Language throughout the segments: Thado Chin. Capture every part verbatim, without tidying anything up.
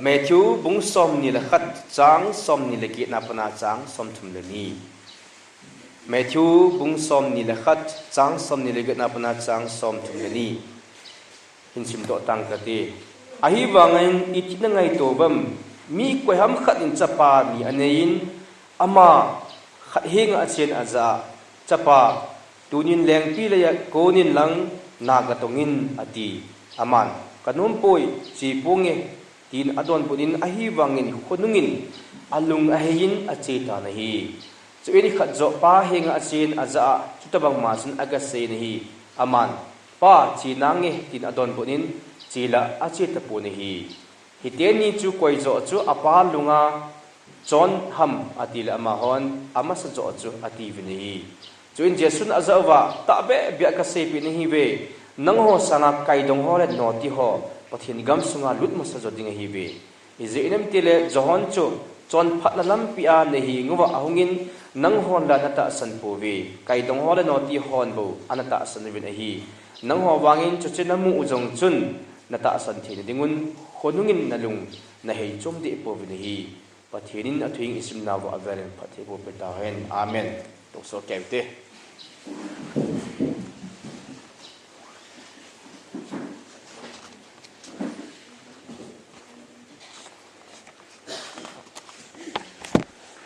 Matthew bung somni le khat chang somni le get na pat a chang somthum le ni. Matthew bung somni le khat chang somni le get na pat a chang somthum le ni. Hin simdoh tang kate. Ahivangin iti nangaito uvem, mi koiham khat in chapa ni aneiyin, ama khat henga achen ajah a, Chapa, tunin lengpi leiya konin lang na katongin, ati. Aman, Kanompoi, che ponge, tin adonbut in, ahivangin khonungin alung aheiyin ache tan ahi. Chuin khat joh pa henga achen ajah a, chutobang ma chun agaseiyin ahi. Aman, Pa, che nange, tin adonbut in, chela ache tapon ahi. Hiteni chu koi joh chu apa lunga chon ham, atile amahon, Amasa joh chu, atiuvin ahi. Chuin Jesun ajah uva, Tahbeh beh a kaseipeh nahiuve, nangho sanga kaidong ho le noti ho Pathen gam sunga lut masa jo ding ahiuve. Ijeh inem itile John chu chonphatna lampia nahenguva ahungin, nanghon la natahsan pouve, kaidong ho le noti hon bou anatahsan uvin ahi. Nangho vangin chuche namu u jong chun natahsan theina dingun, khonungin nalung nahei chom deh pouvin ahi. Pathen in athu hing isimnauva avelin phatthei boh peh tahen. Amen. Tokso kemte.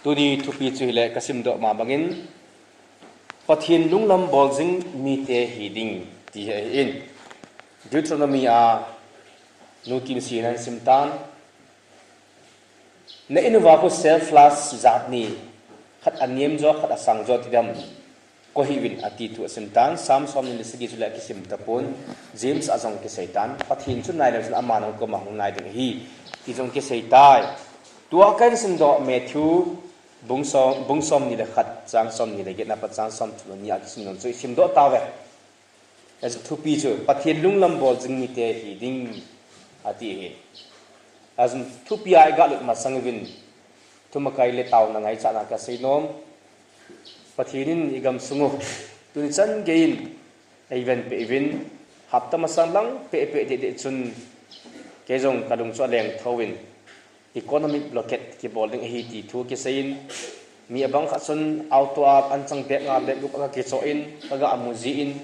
Tuni thupi chu hile kasimdoh ma bangin, Pathen lunglam bol jing mite hiding, ti ahin. Deuteronomy a Nu Kimsei in ahin simtan. Na in uva khu self last jat ni, khat anem jo, khat asang jo ti dam. Koi hiuvin ati thu asimtan, Psalm somni le sagi chule akisim tapon, James a jong kiseitan, Pathen chu nailou chun ama nang koma hung nai ding ahi, ti jong kiseitai. Tua kahin simdoh Matthew bung som, bung somni le khat, chang somni le get na pat chang somthum le ni a kisim nom chu isimdoh tauve. Ajeh chu thupi chu, Pathen lunglam bol jing mite hiding, ati ahi. Ajeh chu thupi a igalut masang uvin, thumakai le taona ngaichatna kasei nom. Pathen in igam sung u tuni chan geiyin eiven peh uvin, hapta masang lang peh peh deh deh chun, kei jong kalung chu aleng thouvin, economic blockade kibol ding ahi ti thu kiseiyin, mi abang khat chun auto a anchang bag nga bag gup aga kichoh in, kaga mu jin,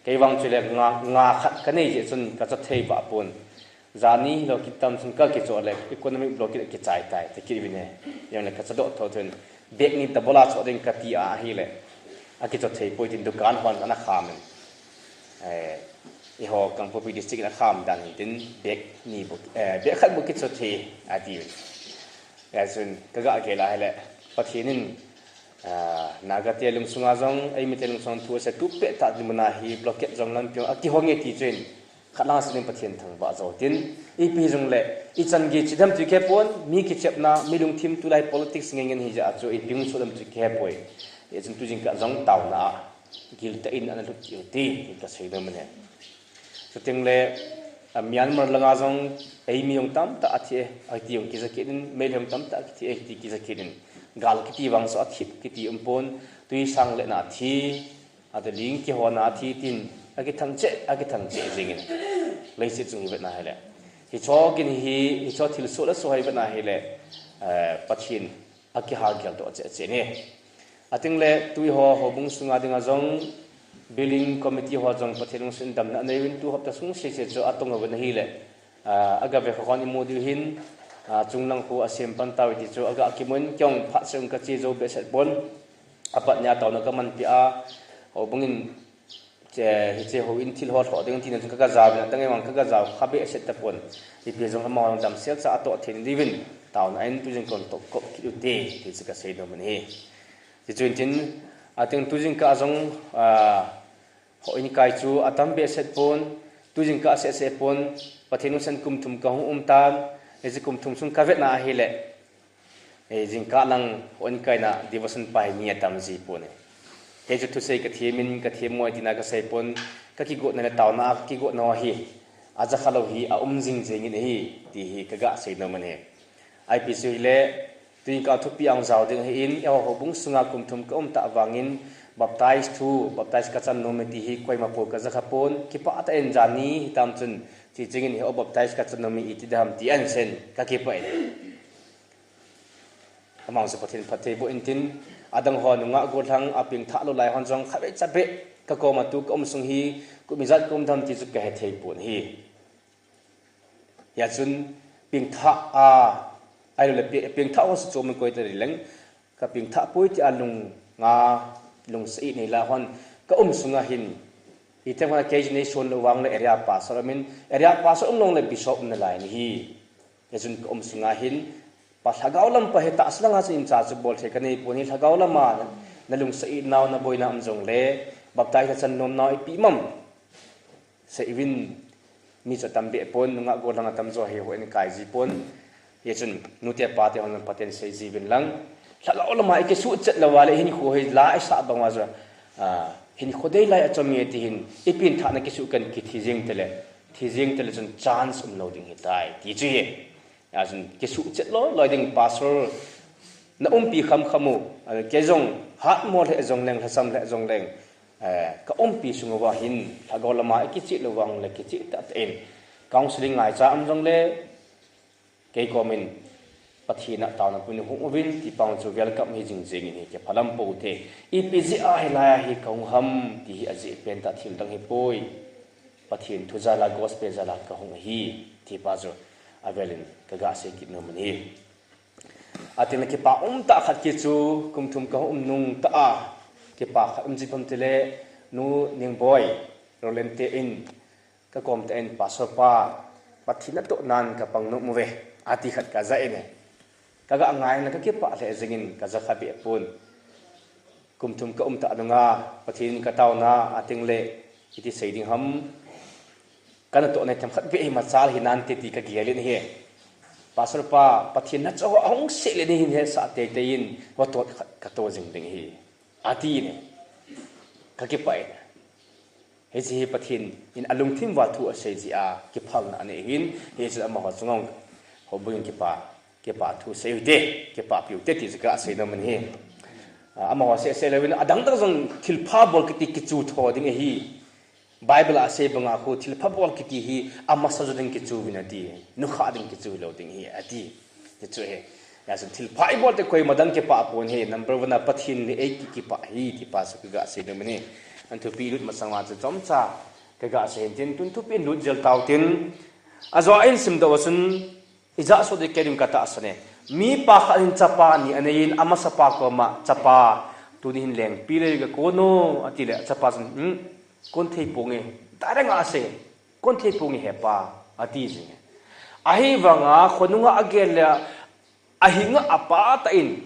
kei vang chule nga, nga khat kanei jeh chun kachoh thei vah pon. Jani lou kitam chun kakichoh le economic blockade kichai tai, ti kit uvin ahi. Jongle kachoh doh tho thon. Bag ni double a choh ding kati a ahile, akichoh thei poi tin dukan hon ana kham in. Eh, eiho Kangpokpi district in akham dan hitin bag ni bou, eh, bag khat bou kichoh thei ati. Hijeh chun kaga gel a ahile, Pathen in, ah, Naga te lungsunga jong, eimite lungsunga thu asei tu peh tah ding muna hi blockade jong lampi jong akihong e ti chun, khat lang seiyin Pathen thangvah jo tin, ipi jongle, ichan gei chu dem chu kihepon, mi kichepna, mi lungthim tulai politics ngen ngen hijeh a chu, ipi hung soh dem chu kihepoi. Hijeh chun tu jingkah jong taona a giltah in ana lut kit u hite, ti kasei nom ahi. Chuteng le, a, Myanmar langa jong eimi jong tamtah athi e, ati jong kija kit in, Meitei jong tamtah kithi e, ti kija kit in. Gal kiti vang chu athip kiti umpon, tui sang le na athi, ati ling kihona athi tin, akithang cheh, akithang cheh jingin. Leiset chung ivetna hile. Hicho kin hi, hicho thilsoh le soh hi vetna hile, eh, Pathen akihagel doh cheh cheh ni. Ating le tui ho, houbung sunga dinga jong, building committee ho jong Pathen lungset in damna anei uvin tu hapta sung sese chu atong uvin ahile, ah, agave kha hon imu diu hin, ah, chunglang khu asem pan tau ti chu aga kimun, kei jong phat sung kache jou behseh pon, apat nia taona kaman peh a, houbung in Che, hiche houin thil ho lhoh ding tina chun kaga jaovin, atang e vang kaga jao kha behseh tapon. Ipi jong amaho jong damsel cha atoh thei diuvin, taona in tu jingkah toh kop kit ute, ti chu kasei nom ahi. Ti chu intin, ating tu jingkah jong, ah, houin kai chu atam behseh pon, tu jingkah seh seh pon, Pathen lungset in kum thum kahung um tan, hiche kum thum sung kavetna ahile, Eh, jingkah lang houin kaina devotion pa hi mi atam ji pon e. Hichu thusei kathem in, kathem mo e tina kasei pon, kakigotna le taona a kakigotna ho hi, ajakha lou hi, aum jing jeng in ahi, ti hi kaga sei nom ahi. Ipi chu hile, tu jingkah thupi a jao ding ahin, eiho houbung sunga kum thum kaum tah vangin, Baptize thu, baptize kachan nom e ti hi koima pol kaja khapon, kipah tah in jani hitam chun, chuche chungin hi o baptize kachan nom e iti dam ti ahin sei in, kakipah e. Amang chu Pathen phatthei boh intin, adang ho nungah gollhang a pengthah lou lai hon jong khatvei chabeh, kakoma tu kaum sung hi, kum ijat kaum dam ti chu kahethei pon ahi. Hia chun pengthah a, ahilouleh pe-, pengthah ho chu chom in koi tadi leng, kapengthah poi tia lunga, lungset nei lai hon, kaum sunga hin, iteng hon a kei chu nei son lou vang le area pastor amin, area pastor um lou le bishop um nalai ahi. Hia chun kaum sunga hin, pa lhagao lam pa hi tahsa langa chun imcha chu bol thei kanei pon hi lhagao lama, nalungset nau naboina um jongle, baptize nachan nom nau ipi um am. Sei uvin mi chu atam beh pon, nungah gollhang atamjo hi houin kai ji pon. Hia chun, nute pate hon Pathen sei ji uvin lang. Lhagao lama ikisuhchet lou uva le hinkho hi la isah bang uva chu, ah, hinkho dei lai achom e ti hin, ipengthah na kisuh kan kithi jing tele, thi jing tele chun chance um lou ding ahitai, ti chu ahi. Hia chun kisuhchet loi loi ding pastor na umpi kham kham u, ah, kei jong hatmo lheh jong leng, lhasam lheh jong leng, eh, kaumpi sung uva hin, lhagao lama ikicheh lou vang le kicheh tah tah in, counseling ngaicha um jongle, kei komin, Pathen a taona pun hung uvin, ti pang chu welcome hi jing jing in hi kiphalam pou te. Ipi jeh a hilai a hi kahung ham, ti hi ajeh pen tah thil dang hipoi. Pathen thu jal a gospel jal a kahung ahi, ti pa chu avel in kaga sei kit nom in ahi. Atin le kipa um tah khat kit chu kum thum kahung um nung tah a, kipa khat um ji pam tile, Nu Ningboi, Roland te in, kakom tah in, Pastor pa, Pathen natoh nan kapang nom uve, ati khat kaja in e. Kaga ngai in kakipah lheh jing in kaja kha beh pon. Kum thum kaum tah nunga, Pathen kataona, ating le, iti sei ding ham. Kanatoh na themkhat beh hi machal hinante ti kagel in ahi. Pastor pa, Pathen nachoh ahung seh le nahin hetsah teitei in, vatot khat kato jing ding ahi, ati in e. Kakipah in. Hiche hi Pathen in alungthim uva thu asei jeh a, kiphalna anei ahin, hichun amaho chunga houbung in kipa, kipa thu sei uvin te, kipapi uvin te ti chu kasei nom in ahi. Ah, amaho seh seh louvin, adang dang jong thilpha bol kiti kichu tho ding ahi. Bible a asei banga khu thilpha bol kiti hi amasa jo ding kichu uvin ati, nukhah ding kichu lou ding ahi ati. Hichu ahi. Hijeh chun thilpha ibol te koima dang kipah pon ahi, number one a Pathen le eiki kipah ahi, ti pa chu kaga sei nom in ahi. An thupi lut masang uva chu chomcha kaga sei in tin, tun thupi in lut jel tau tin. Ajo a in simdoh a chun, ijat soh ding kei ding katahsan e. Mipa khat in chapa ni anei in, amasapa koma, chapa, tuni hin lengpi lei gakon o, ati le, chapa chun, hmm, kon thei ponge, direct a asei, kon thei ponge hepa, ati jing e. Ahivanga, khonunga agel le, ahinga apa tah in,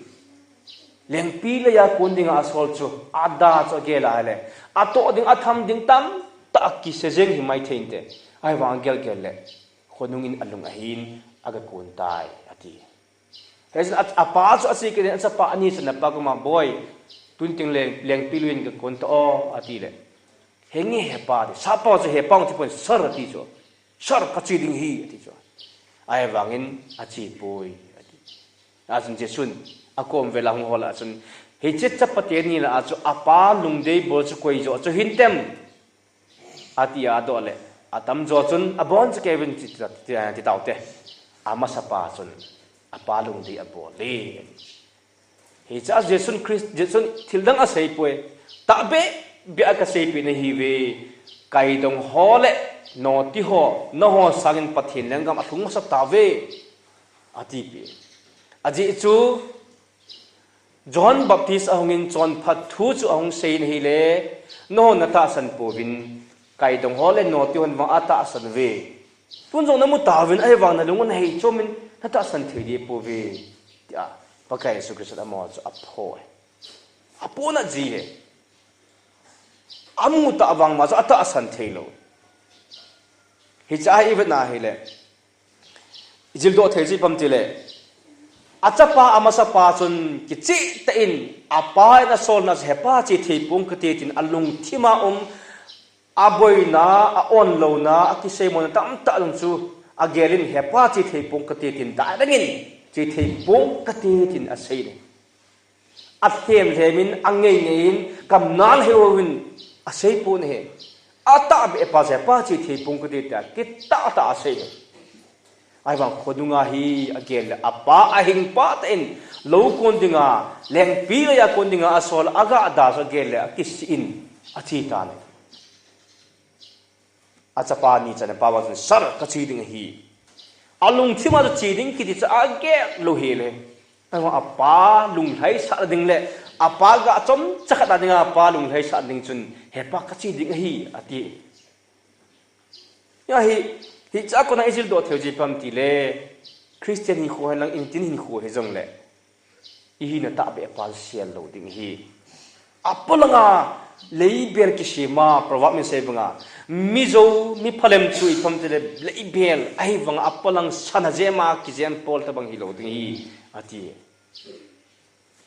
lengpi leiya kon dinga asol chu, ada chu agel a ahile, atoh ding, atham ding tamtah akisei jeng himai thei inte. Ahivang agel gel le, khonung in alung ahin, agakon tai, ati. Hijeh chun a, apa chu asei kit in, achapa ani chun apa koma, boi, tun ting leng, lengpi lou in gakon ta o, ati le. Henge hepa, ati. Sapa chu hepa ti pon, sir ati chu. Sir kache ding ahi, ati chu. Ahivangin ache poi, ati. Achun Jesun akom vel a hung hol a chun, hiche chapa teni lah a chu apa lungdei bol chu koi jo chu hintem, ati a adoh le, atamjo chun abon chu kei uvin ti, ti, ti, ti taute. Amasapa chun apa lungdei abol e. Hiche a Jesun Christ, Jesun thil dang asei poi. Tahbeh beh a kaseipeh nahiuve. Kaidong ho le noti ho, nangho sangin Pathen lenggam alhung masa tauve, ati peh. Ajeh chu, John Baptist ahungin chonphat thu chu ahung sei in ahile, nangho natahsan pouvin, kaidong ho le noti hon vang atahsan uve. Tun jong namu tauvin, ahivang nalung u nahei chom in, natahsan thei ding pouve, tia Pakai Jesu Christa in amaho chu aphoh e. Aphoh na ji e. Amu tah vang ma chu atahsan thei lou. Hiche a ivet na ahile, ijil doh thei ji pam tile, achapa amasapa chun kicheh tah in, apa in asolna chu hepa che thei pong kate tin alungthim a um, aboina, a-on louna, akiseimona tamtah jong chu agel in hepa che thei pong kate tin, direct in che thei pong kate tin asei in. Athem lhemin, angei ngeiin, kamnal heuin, asei pon ahi. Atahbeh pa chu hepa che thei pon kati tia, kitah tah a asei. Ahivang khonunga hi agel le, apa ahing pah tah in, lou kon dinga, lengpi leiya kon dinga asol, agah da chu agel le, akisih in, athi tan ahi. Achapa ni channa pa vang chun, "Sir, kache ding ahi." Alungthim a chu che ding kiti chu agel lou hel e. Ahivang apa lunglhaisah ding le, apa gah chomcha khat a dinga apa lunglhaisah ding chun, "Hepa, kache ding ahi," ati. Hia hi, hiche a kona ijil doh theiyu ipi ham itile, Christian hinkho hilang, intin hinkho hijongle, ihina tahbeh pa chu sel lou ding ahi. Apolanga leibel kisem a, proverb in asei banga, mijou, miphalem chu ipi ham itile, leibel, ahivanga apolang sana jem a kijem pol tobang hilou ding ahi, ati.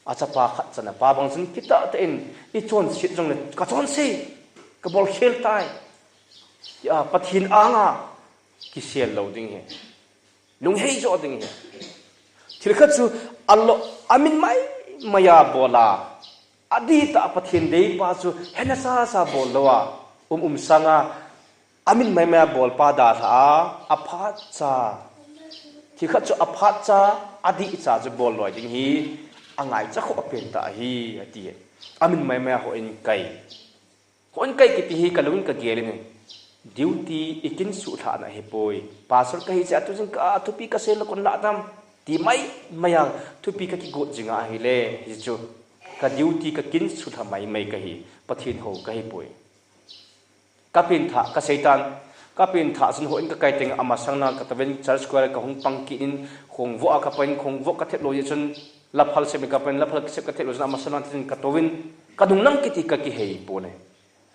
Achapa khat channa pa vang chun kitah tah in, ichonset jongle, kachonse, kabol khel tai, tia Pathen anga kisel lou ding ahi. Lunghei jo ding ahi. Thil khat chu alo, amin maimai a bol a, adih tah a Pathen deipa chu hena sasa bol lou a, um um sanga, amin maimai a bol pa dalha a, aphatcha. Thil khat chu aphatcha, adihcha chu bol loi ding hi, angaicha khoh pen tah ahi, ati. Amin maimai a houin kai. Houin kai kiti hi kalungin kagel in, duty ikin suhlhahna ahipoi. Pastor kahi jeh a tujing kah a thupi kasei lou kon lah dam, ti maimai a thupi kakigot jing ahile, hichu ka duty kakin suhlha maimai kahi, Pathen hou kahipoi. Kapengthah kasei tan, kapengthah chun houin kakai teng amasang lang katouvin, church choir kahung pang kit in, khongvoh a kapan, khongvoh kathep lou jeh chun, laphal sep in kapan, laphal sep kathep lou chun amasang lang tin katouvin, kanung lang kiti kakihei pon e.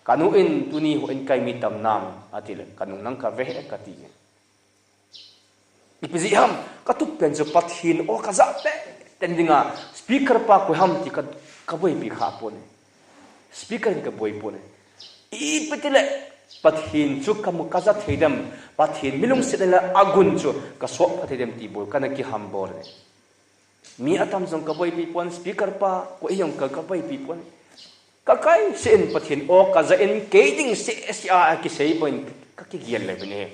Kanu in, "Tuni houin kai mi tam nam?" atile, "Kanung lang kave e," kati e. Ipi jeh ham, katup pen chu Pathen o kajah tenten dinga, speaker pa koi ham ti ka, kaboipi kha pon e. Speaker in kaboi pon e. Ipi tile, Pathen chu kamu kaja thei dem, Pathen mi lungset le agun chu kasop pha thei dem ti bou kana kihambol e. Mi atam jong kaboipi pon, speaker pa, koi jong ka, kaboipi pon. Kakai seh in Pathen o kajah in kei ding seh seh a kisei bou in kakigel le bou e.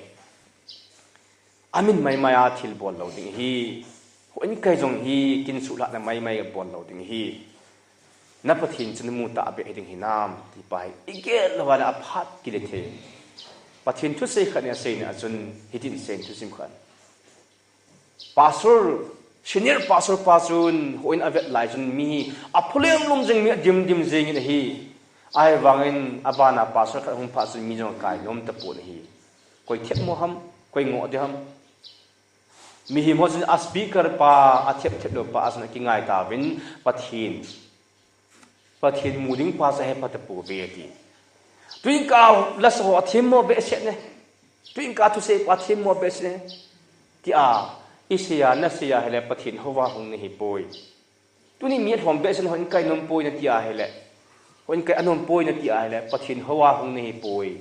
Amin maimai a thil bol lou ding ahi. Houin kai jong hi kin suhlhahna maimai a bol lou ding ahi. Na Pathen chu namu tahbeh hiding hinam, ti pa hi igel lou a le aphat kile thei. Pathen thusei khat in aseina a chun hitin asei in thusim khat. Pastor, senior pastor pa chun houin avet lai chun mi hi apholem lum jing, mi adim dim jing in ahi. Ahivangin abana pastor khat hung phat chun mi jong akai nom tapon ahi. Koi thep mo ham, koi ngoh ding ham. Mihem ho chun a speaker pa, athep thep lou pa a chun akingai tauvin, Pathen Pathen mu ding pa chu ahe pha tapouve ati. Tuingkah lasa ho athemmo behseh ne. Tuingkah thusei pa athemmo behseh ne. Tia, isei a, nasei a hile Pathen hou a hung nahipoi. Tuni mi alhom behseh in houin kai nom poi nati a hile, houin kai anom poi nati a hile, Pathen hou a hung nahipoi.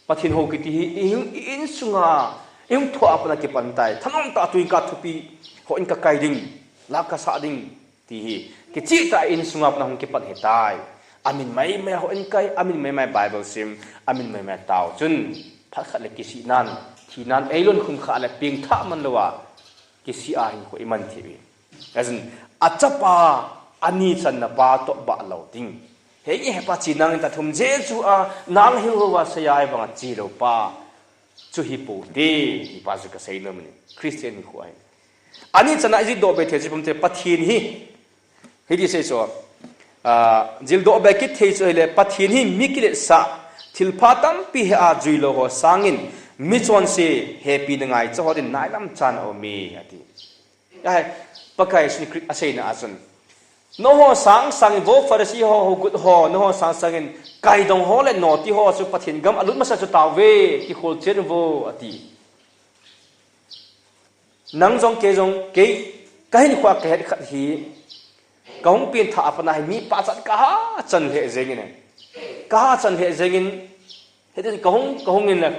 Pathen hou kiti hi, i hung, i insunga, i hung thoh a pat a kipan tai. Thanom tah a tuingkah thupi, houin kakai ding, la kasah ding, ti hi. Kicheh tah a insunga pat a hung kipan ahitai. Amin maimai a houin kai, amin maimai a Bible sim, amin maimai a tao. Chun, phat khat le kisih nan, thi nan, eilon khum kha le pengthah man lou a, kisih a hinkho iman thei uve. Ahin, achapa, ani channa pa toh bah lou ding. Henge hepa che nang in ta thum Jesu a, nang hiu ho va saya ai banga che lou pa. Chu hi pote, hipa chu kasei nom in. Christian hinkho ahi. Ani channa ijil doh be thei chu pum te Pathen hi. Hiti sei chu, ah, jil doh be kit thei chu hile Pathen hi mi kiletsah, thilpha tampi he a jui lou ho sangin, mi chonse hepi na ngaicha ho din nailam chan a um e, ati. Ahi, Pakai Jesu Christ aseina a chun, nangho sang sangin vo Pharisee ho, hogut ho, nangho sang sangin kaidong ho le noti ho chu Pathen gam alut masa chu tauve, kikhol chen uvo, ati. Nang jong kei jong, kei kahinkho a kahet khat hi, kahung pengthah a pat a hi mi pachat kaha chan lheh jeng in, kaha chan lheh jeng in, hitin kahung, kahung in le,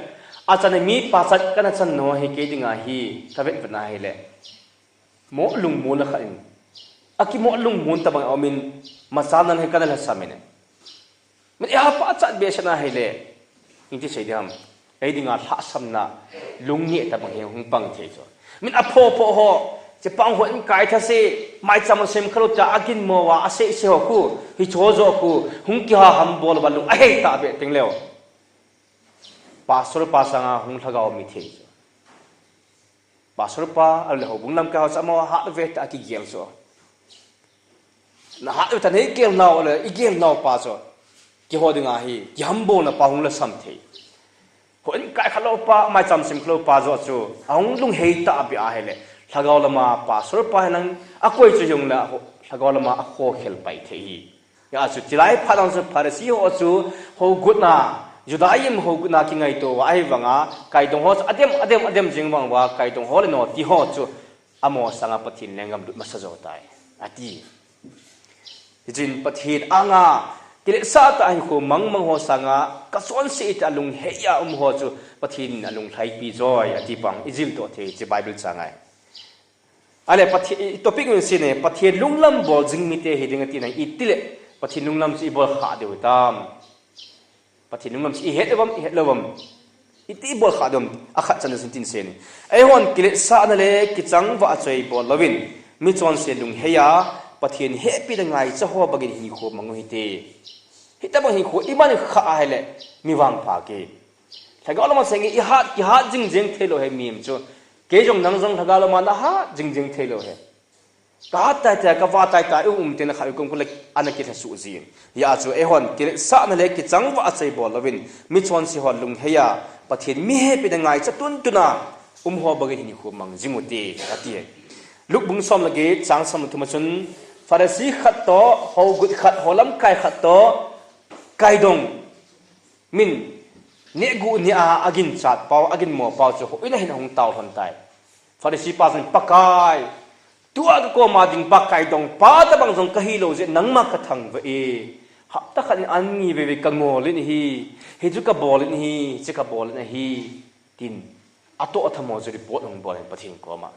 achan mi pachat kana chan nau hi kei dinga hi, kavet vet na hile. Mo lungmon a khat in. Akimo lungmon tabang a umin, masa nan hi kana lhasam in. Min eihapa chat behseh na hile. Iti sei ding ham. Ei dinga lhahsamna, lungneh tabang hi hung pang thei chu. Min apho pho ho, chepang ho in kai thase, maicham sem khalou ta aginmo a, asei sei ho khu, hicho jo khu, hung kiha ham bol uva lung ahei tah beh teng leu. Pastor pa sanga hung lhagao mi thei chu. Pastor pa, ahilou le houbung lamkai ho chu amaho hat ve tah a kigel chu. Na hat ve tah nei gel nau le, i gel nau pa chu. Keiho dinga hi, kihambona pa hung lhasam thei. Hon kai khalou pa, maicham sem khalou pa jo chu. Ahung lunghei tah beh ahile. Lhagao lama pastor pa hilang, akoi chu jong le, lhagao lama akhokhel pai thei hi. Hijeh chun, chulai phat lang chu Pharisee ho chu, hogutna, Judaism hogutna kingaito uva, ahivanga, kaidong ho chu, adem, adem, adem jing vang uva, kaidong ho le noti ho chu, amaho sanga Pathen lenggam lut masa jo tai, ati. Hichun Pathen anga, kiletsah tah a hinkho mang mang ho sanga, kachonse tah a lunghei a um ho chu, Pathen in alunglhaipi joi, ati pang, i jil toh thei, hiche Bible chang ahi. Ahile Pathen, i topic in sei ne, Pathen lunglam bol jing mite hiding ati nai, itile, Pathen lunglam chu i bol kha diu hitam. Pathen lunglam chu i het uvam, i het lou uvam. Iti i bol kha diu ham, akhat channa chun tin sei ne. Eihon kiletsahna le kichang vahchoi bol louvin, michonse lunghei a, Pathen hepina ngaicha ho bangin hinkho mang u hite. Hitobang hinkho i man kha ahile, mi vangpha kei. Lhagao lama seng i hat, kihat jing jeng thei lou hi mihem chu. Kei jong nang jong lhagao lama na hat jing jeng thei lou hi. Ka hat tai tai, ka va tai tai, um um te na kha i kum kule ana kilhasuh jin. Hijeh chun eihon, kiletsahna le kichang vahchoi bol louvin, michonse ho lunghei a, Pathen mi hepina ngaicha tun tun a, um ho bangin hinkho mang jing u hite, ati. Luke bung som le get, chang som le thum a chun, Pharisee khat toh, hogut khat, ho lamkai khat toh, kaidong, min, nehguh neh a, aginchat pau, aginmo pau chu, houin a hin ahung tao lhon tai. Pharisee pa chun, Pakai, tua ka koma ding pa kaidong pa tabang jong kahi lou jeh, nangma kathangvah e. Hapta khat in an ni veve kangol in ahi, hichu kabol in ahi, hichu kabol in ahi, tin, atoh athamo chu report ahung bol in Pathen koma.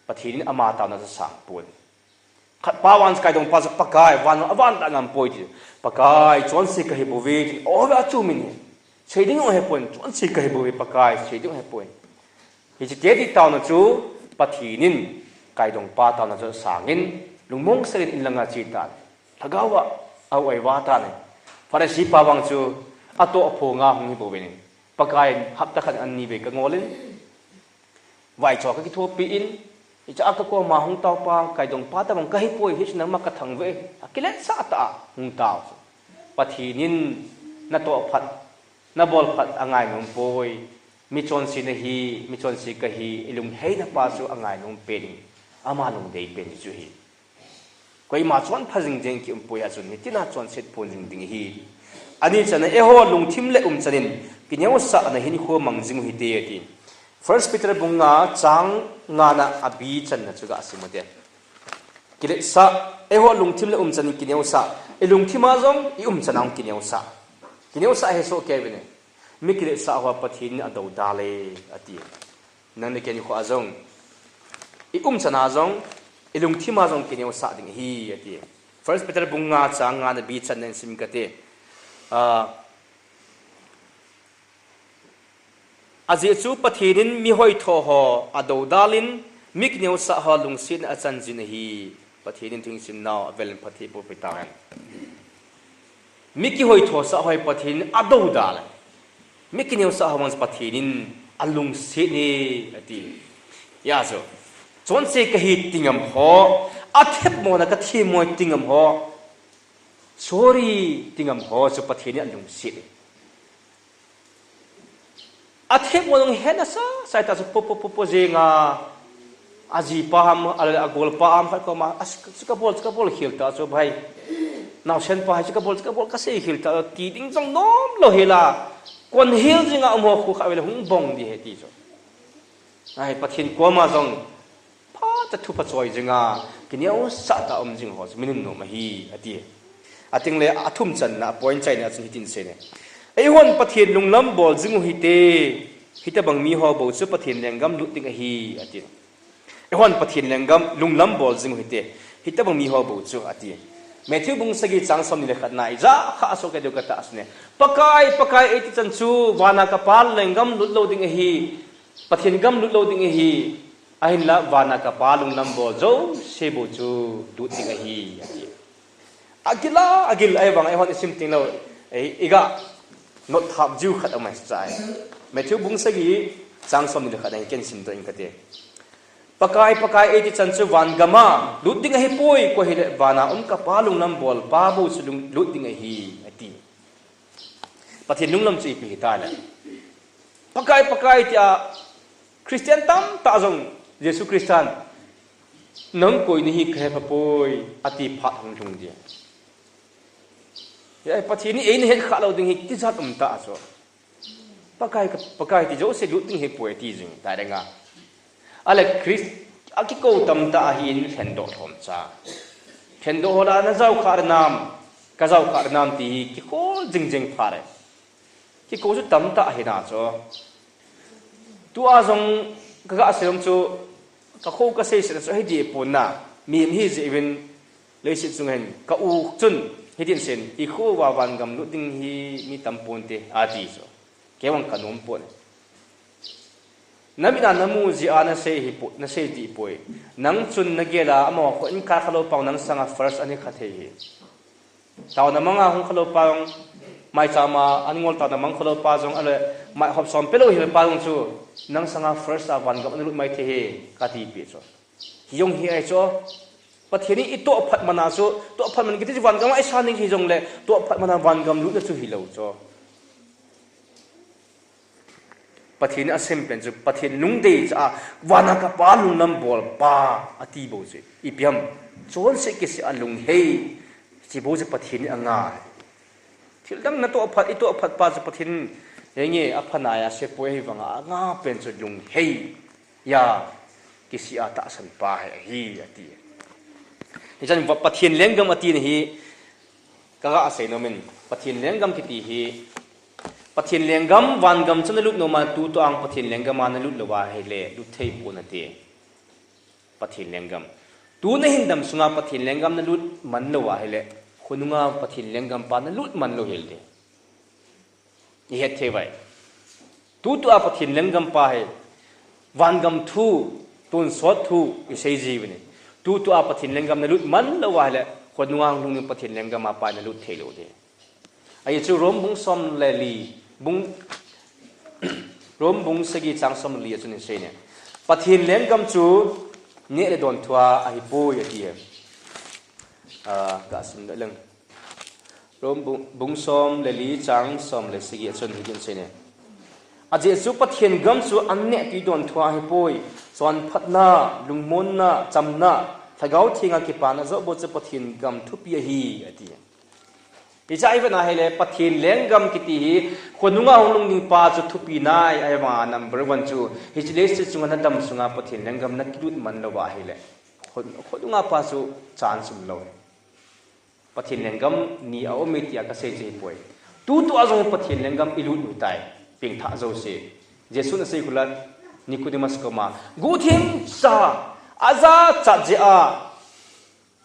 Pathen in ama taona chu asang pon. Khat pa vang kaidong pa chu Pakai, van, avan tah ngam poi ti. Pakai, chonse kahi bouve ti. O ve a chu min hi. Sei ding u hepon, chonse kahi bouve Pakai, sei ding u hepon. Hiche ti taona chu Pathen in kaidong pa taona chu asang in, lungmong sel in in langa che tan. Lhagao a, au ai va tan. Pharisee pa vang chu, atoh aphonga hung hi bouve in. Pakai in hapta khat an ni vei kangol in. Vaicho kakithopi in, hiche a ka koma hung tao pa, kaidong pa tabang kahi poi, hichu nangma kathangvah e, akiletsah tah a hung tao chu. Pathen in natoh phat, nabol phat angai nom poi, michonse nahi, michonse kahi, i lungheina pa chu angai nom pen in, ama lungdei pen chu hi. Koima chonpha jing jeng kium poi a chun, hitin a chonset pon jing ding ahi. Ani channa eiho lungthim le umchan in, kineosahna hinkho mang jing u hite ati. First Peter bung nga chang nga na a bi channa chu ga sim u te. Kiletsah, eiho lungthim le umchan in kineosah, i lungthim a jong, i umchan a jong kineosah. Kineosah hi soh kei uvin e. Mi kiletsah ho Pathen in adoudal e, ati. Nang le kei nikho a jong, i umchan a jong, i lungthim a jong kineosah ding ahi, ati. First Peter bung nga chang nga na bi channa in sim kate. Ah, ajeh chu Pathen in mi hoitho ho adoudal in, mi kineosah ho lungsetna achan jin ahi. Pathen in thu isim nau avel in phatthei boh peh tahen. Mi kihoithosah ho hi Pathen in adoudal e. Mi kineosah ho vang Pathen in alungset e ati. Hijeh chun, chonse kahi ti ngam ho, athemmona kathemmoi ti ngam ho, sorry ti ngam ho chu Pathen in alungset e. Athemmo jong hena sa, sai ta chu po, po, po, po jeng a. Ajipa ham, a, agolpa ham, khat koma, a, chu, chu kabol, chu kabol khel ta chu bhai. Naosen pa, chu kabol, chu kabol kasei khel ta, ti ding jong nom lou hela. Kon hel jing a um ho khu kha vele hung bong ding ahi ti chu. Ai, Pathen koma jong, Phat a thu pha choi jing a, kineosah tah a um jing ho chu mi nunnom ahi, ati. Ating le a thum channa, a point chaina chun hitin asei e. Eihon Pathen lunglam bol jing u hite, hitobang mi ho bou chu Pathen lenggam lut ding ahi, ati. Eihon Pathen lenggam lunglam bol jing u hite. Hitobang mi ho bou chu ati. Matthew bung sagi chang somni le khat na, ija kha aso ka deu ka tahsan e. Pakai, Pakai eiti chan chu vana ka Pa lenggam lut lou ding ahi. Pathen gam lut lou ding ahi. Ahinla vana ka Pa lunglam bol jouse bou chu lut ding ahi, ati. Agil a, agil a, ahivang eihon isim teng lou, ei, iga note thap jiu khat aum ahi chai. Matthew bung sagi chang somni le khat a ken simdoh ing kate. Pakai, Pakai eiti chan chu van gam a lut ding ahipoi, koi hileh vana um ka Pa lunglam bol pa bou chu lung, lut ding ahi, ati. Pathen lunglam chu ipi hita le. Pakai, Pakai tia Christian tamtah jong Jesu Christan, nang koi nahi kahe pha poi, ati phat hung lhung dia. Hiche Pathen hi eina het kha lou ding hi tijat um tah chu. Pakai, Pakai ti jouse lut ding ahipoi ti jing ta renga. Ahile Christ, akikou tamtah ahin lhendoh lhom cha. Lhendoh ho la na jao kha nam, ka jao kha nam ti hi kikou jing jing pha re. Kikou chu tamtah ahi na chu. Tua jong ka ga sei lom chu, ka khou ka sei sei chu hiti pon na. Mi hi jeh uvin leiset chunga hin ka u chun hitin seiyin, i khou uva van gam lut ding hi mi tam ponte ati chu. Kei vang ka nom pon. Na mit a na mu jeh a na sei hi po, na sei dih poi. Nang chun na gel a, amaho khut in kal kha lou pa nang sanga first ahi kha thei hi. Taona manga hung kha lou pa jong, maicham a an ngol taona mang kha lou pa jong, ahile mai hop som pe lou hel pa jong chu, nang sanga first a van gam ana lut mai thei hi, kati pi chu. Hi jong hi ahi chu, Pathen in i toh phat man a chu, toh phat man kiti chu van gam a i sa ning hi jongle, toh phat man a van gam lutna chu hi lou chu. Pathen in asem pen chu, Pathen lungdei cha a, vana ka Pa lunglam bol pa, ati bou chu. Ipi ham, chonset kisih a lunghei, hiche bou chu Pathen in anga. Thil dang na toh phat, i toh phat pa chu Pathen in, henge, apha nai a se poi, ahivang a anga pen chu lunghei, ya, kisih a tahsan pa hi ahi, ati. Hichan va Pathen lenggam ati na hi, ka ga sei nom in, Pathen lenggam kiti hi, Pathen lenggam, van gam chu na lut nom a, tutua Pathen lenggam a na lut lou ahile, lut thei pon nate. Pathen lenggam. Tu na hin dam sunga Pathen lenggam na lut man lou ahile, khonunga Pathen lenggam pa na lut man lou hel te. I het thei vai. Tutua Pathen lenggam pa hi, van gam thu, tonsot thu, i sei ji uvin. Tutua Pathen lenggam na lut man lou ahile, khonunga hung lhung ding Pathen lenggam a pa na lut thei lou te. Ahi chu Rom bung som le li, bung, Rom bung sagi chang som le li a chun hin sei ne. Pathen lenggam chu neh le don thua ahipoi ati e. Ah, ka sim le leng. Rom bung, bung som le li chang som le sagi a chun hitin sei ne. Ajeh chu Pathen gam chu an neh tui don thua ahipoi. Chonphatna, lungmonna, chamna, Lhagao Thenga kipana joh bou chu Pathen gam thupi ahi, ati. Hiche a i vet na ahile, Pathen lenggam kiti hi, khonunga hung lhung ding pa chu thupi nai, ahivanga number one chu, hiche leiset chunga na dam sunga Pathen lenggam na kilut man lou ahile. Khon-, khonunga pa chu chance um lou. Pathen lenggam ni aum e tia ka sei chu hipoi. Tutua jong Pathen lenggam i lut u tai, pengthah jouse. Jesun asei khu la Nicodemus koma, guhthim cha, ajachat jeh a,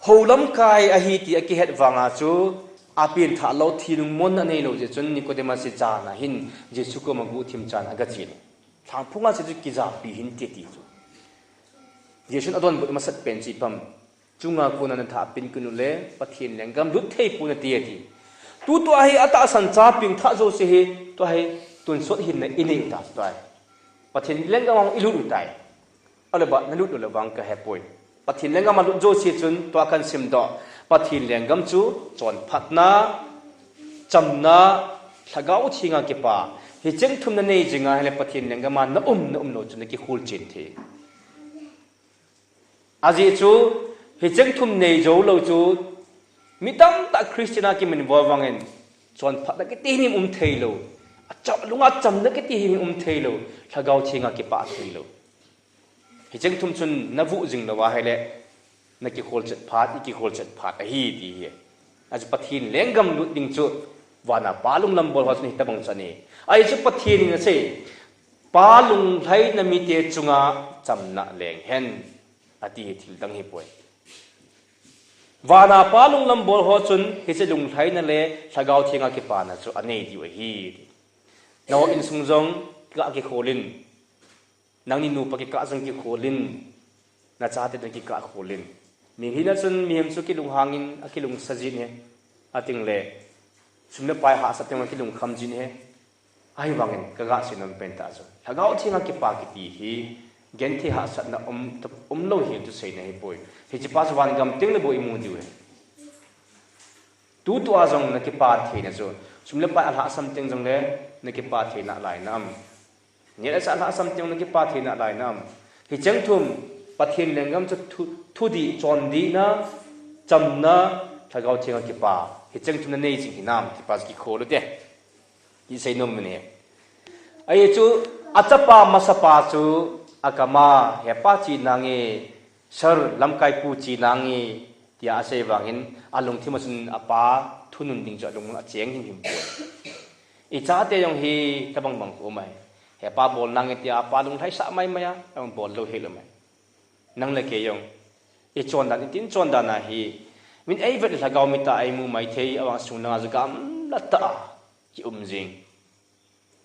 hou lamkai ahi ti akihet vanga chu, apengthah lou, thi lungmonna anei lou jeh chun Nicodemus hi jan a hin Jesu koma guhthim chan aga chen. Lhangphunga chu kijapi hinte ti chu. Jesun adonbut masat pen chu ipi ham, chunga kona na tha pen kit u le, Pathen lenggam lut thei pon nate ati. Tutua hi atahsan cha pengthah jouse hi, tua hi tonsot hinna i nei u ta chu tua hi. Pathen lenggam a i lut u tai. Ahile ba, na lut lou le vang ka hepoi. Pathen lenggam a lut jouse chun, tua kan simdoh. Pathen lenggam chu, chonphatna, chamna, Lhagao Thenga kipa. Hicheng thum na nei jing ahile Pathen lenggam a na um, na um lou chu na kikhol chen thei. Ajeh chu, hicheng thum nei jou lou chu, mi tamtah Christian a kiminvo vangin, chonphatna kiti hi um thei lou. Acham, lunga chamna kiti hi um thei lou. Lhagao Thenga kipa thei lou. Hicheng thum chun na vuh jing lou ahile, na kikhol chet phat, i kikhol chet phat ahi ti hi. Achu Pathen lenggam lut ding chu, vana Pa lunglam bol ho chun hitobang chu ahi. Ahi chu Pathen in asei, Pa lunglhaina mite chunga chamna leng hen. ati hi thil dang hipoi. Vana Pa lunglam bol ho chun hiche lunglhaina le Lhagao Thenga kipana chu anei diu ahi. Nangho insung jong kikah kikhol in. Nangni nupa kikah jong kikhol in. Nachate jong kikah khol in. Mihem hina chun mihem chu kilunghang in akilungsa jin ahi. Ating le sum le pai hahsat teng le kilungkham jin ahi. Ahivangin kaga seinom pen tah chu Lhagao Thenga kipa kiti hi genthei hahsatna um, umlou hel chu seina hipoi. Hiche pa chu van gam teng le bou imu diu ahi. Tutua jong nakipa theina chu sum le pai alhahsam teng jongle nakipa thei nalai nam? Neh le chah alhahsam teng nakipa thei nalai nam? Hicheng thum, Pathen lenggam chu thu, thudih, chondihna, chamna, Lhagao Thenga kipa, hicheng thum nanei jing hinam ti pa chu kikhol u te. Kiseinom in ahi. Ahi chu, achapa masapa chu akama, He Pa, che nange, Sir, lamkai pu, che nange, tia asei vangin alungthim a chun apa thunun ding chu alung acheng himhim poi. Ichate jong hitobang bang khu um ahi. He Pa, bol nange, tia apa lunglhaisah maimai a, abol lou hel um ahi. Nang le kei jong ichondan, itin chondan ahi. Min eivet le Lhagao mit a eimu maithei, avang sung langa chu gamla tah a kium jing.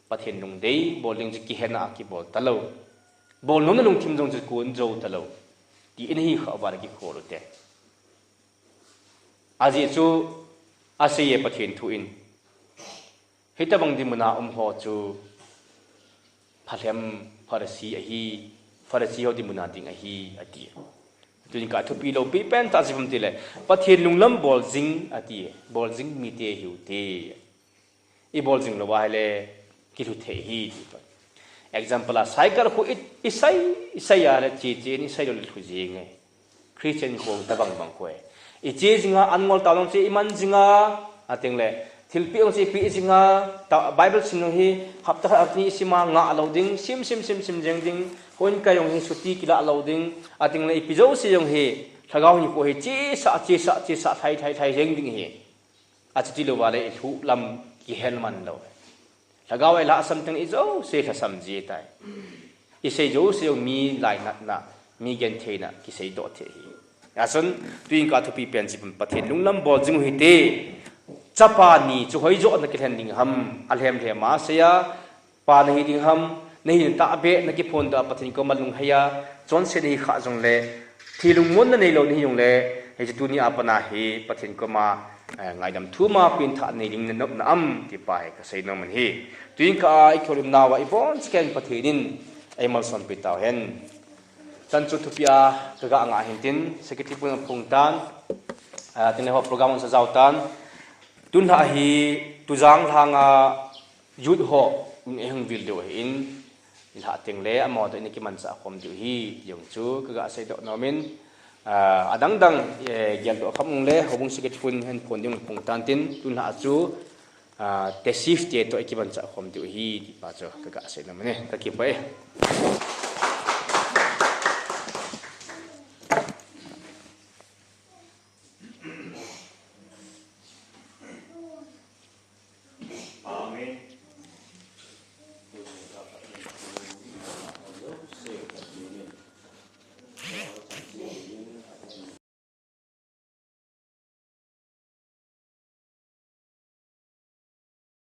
Pathen lungdei bol ding chu kihena kibol talou. Bolnomna lungthim jong chu kon jou talou. Ti in hi kha uva le kikhol u te. Ajeh chu aseiye Pathen thu in, hitobang dinmuna um ho chu phalhem, Pharisee ahi, Pharisee ho dinmuna ding ahi, ati. Tuin ka thupi loupi pen tah chu ipi ham itile, Pathen lunglam bol jing, ati. Bol jing mite hiu te. Ibol jing lou ahile kilhu thei ahi, ti. Example a, cycle khu i, isai, isai a le che che in isai lou le lhu jing ahi. Christian khu tobang bang khu ahi. Iche jinga, an ngol tah jong chu iman jinga, ating le thilpeh jong chu ipeh jinga, ta, Bible sim jong hi hapta khat hapta ni isima ngah lou ding, sim, sim, sim, sim jeng ding, houin kai jong hi chuti kilah lou ding, ating le ipi jouse jong hi, Lhagao hinkho hi chesa, chesa, chesa, lhai, lhai, lhai jeng ding ahi. Achuti louva le ilhuh lam kihel man lou. Lhagao a ilhahsam teng ijouse lhasam ji tai. Isei jouse jong mi lainatna, mi gentheina kiseidoh thei ahi. Achun, tuin ka thupi pen chu ipi ham, Pathen lunglam bol jing u hite. Chapa ni chu hoijoh a nakilhen ding ham, alhem lhem a sei a, Pa nahi ding ham, nahi ding tahbeh, nakiphondoh a Pathen koma lunghei a, chonset nahi khah jongle, thi lungmonna neilou nahi jongle, hiche tuni a pat a hi Pathen koma, eh, ngaidam thum a pengthah nei ding nanop na am, ti pa hi kasei nom in ahi. Tuin ka a ikihoulimnau a ibonchauva Pathen in eimalsompi tauhen. Chan chu thupi a kaga ngah hintin, secretary pun aphong tan, ah, tin le ho program hung sa jao tan. Tunlhah hi Tujang lhanga youth ho in eihung vil diu ahin, ilhah teng le amaho toh in kimanchah khom diu ahi, ti jong chu kaga seidoh nom in, ah, adang dang, eh, geldoh kham ung le, houbung secretary pun hin phone ding aphong tan tin, tunlhah chu, ah, Tesif te toh ikimanchah khom diu ahi, ti pa chu kaga seinom in ahi, kakipah e.